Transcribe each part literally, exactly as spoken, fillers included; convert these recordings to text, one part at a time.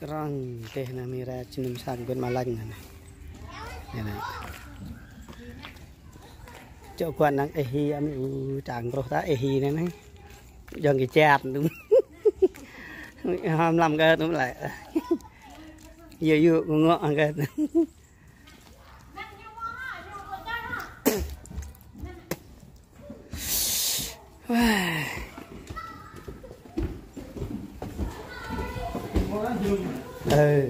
Răng teh na mira činum sang gun malang na. Anai. Čok kuan nang ih hi ami u čang kroh ta ih hi na nai. Jong ki čat tu. Ham lam ke tu lai. Yu yu ngok ke. Ơ.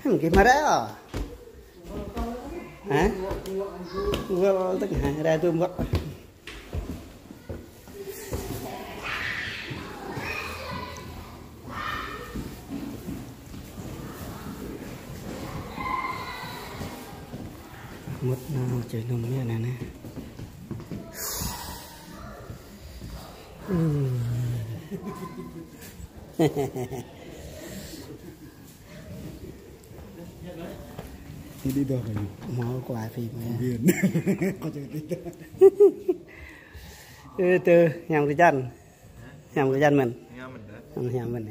Hăng kì mă ră à? Hả? Wal tưng hăng ră tu mbak. Mŭt nao čơnŭm mia nă nă. Ini dah kayu. Mau kuah phim ya. Bien. Kau jangan tidak. Ơ, tơ, hiam tơčan. Hiam tơčan mơ̆n. Hiam mơ̆n. Hiam mơ̆n.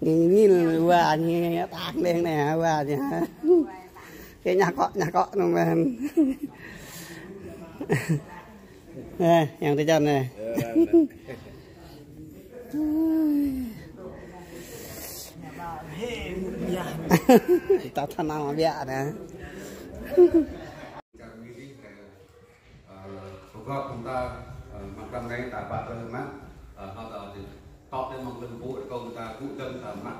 Ngil ngil wa ñu tak đen nè wa ñu. Kơ ña kŏ, ña kŏ nŭng mơ̆n. Ơ, hiam tơčan nè. Ta thăn nao biă nè. Ơ, pơgop ƀing ta, ơ, mă hrăm anai ta pă tơlơi mă, ơ, hơt tơlơi tŏ tơlơi mơ̆ng lơ̆m pŭ, kơ ƀing ta gŭ dơ̆ng ta mă.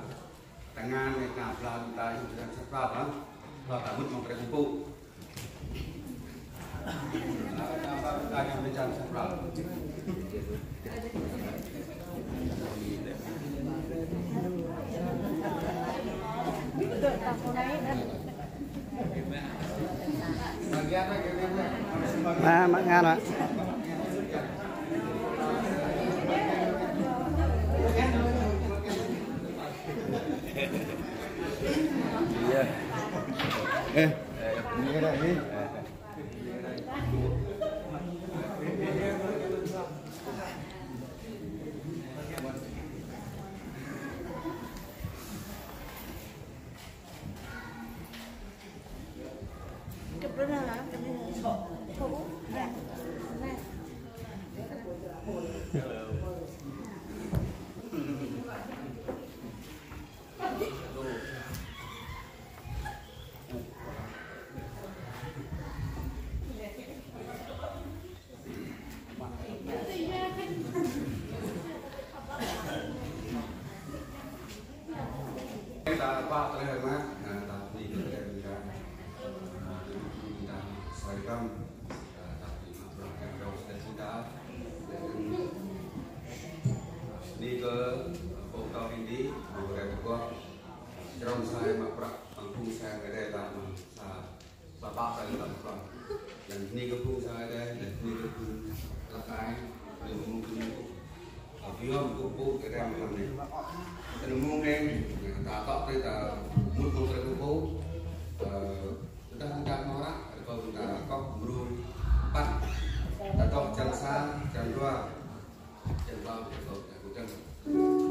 Tơngan anai ta pla ƀing ta yua tơlơi čang sat pla, hă? Hơt ta mŭt mơ̆ng tơlơi pŭ. Mă, mă ngă mă. Ơ, ini dah ni. Ni kơ pô tao Hindi, mă ră pơgop, jrong sai mă prăk, ƀing phung sai kơ đe ta mă sa, sa pă sai mă prăk. Lăng ni kơ phung sai đe, lăng ni kơ phung lăk ai, lăng mơ̆ng phung, ơ, biom kơ pô kơ đe mă lăng ni. Tơl mơ̆ng anai, ta tŏ tui ta mŭt mơ̆ng tơlơi pŭ, ơ, tơdah ta mă ră, rơkâo ta kŏ mrô păn. Ta dŏ črăn sa, črăn dua, črăn klâo, rơkâo ta kơdơ̆ng.